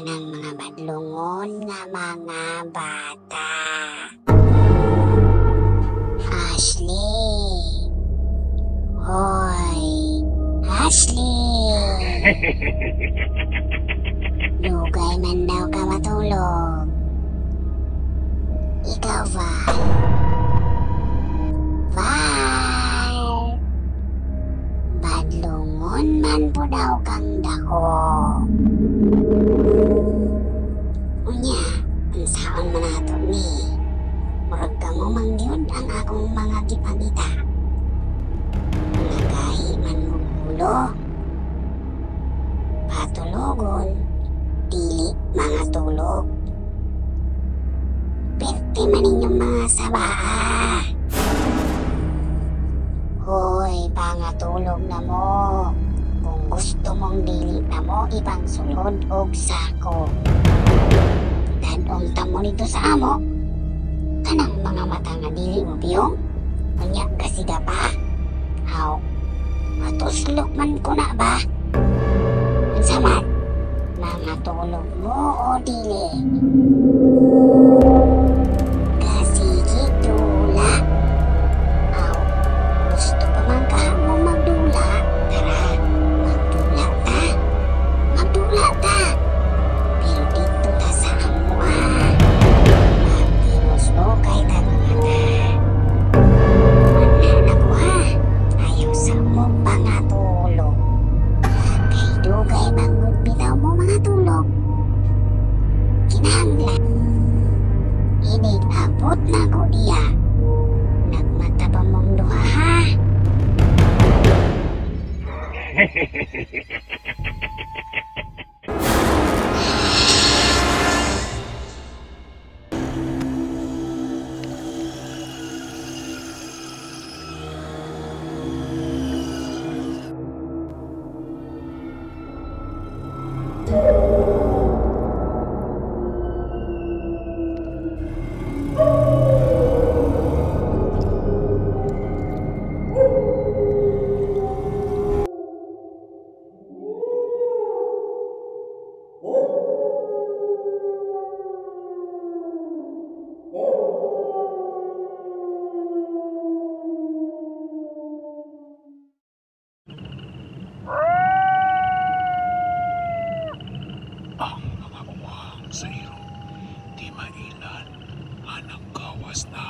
Kanang mga badlungon nga mga bata. Ashley! Hoy! Ashley! Dugay man daw ka matulog. Ikaw, Val. Val! Badlungon man po daw kang dako. Unya, unsaon man ato ni? Murag kamo man gyud ang akong mga gipangita. Nagahi man mo ulo. Patulogon, dili mga tulog. Perte man ninyong mga sabaa. Hoy, pangatulog na mo. Kung gusto mong dili na mo, ibang sulod og sako. Dadong tamo nito sa amo. Kanang mga mata nga dili mo biyong. Unya kasiga pa. Aw, matuslok man ko na ba? Unsa man, mga tulog mo o dili? Kasigi dula. Aw, gusto pa man ka mo magdula? Tara, magdula ta. Magdula ta. Pero dito ta sa amo ah. Magtinuslo kay tag mata. Wala na ko ha. Ayaw sa mo pangatulog. Kay dugay manggod bitaw mo mga tulog. Kinahanglan. Inig abot na ko diya. Nagmata pa mong duha ha. Ang mga uwang sa iro, di mailan, hanang gawas na.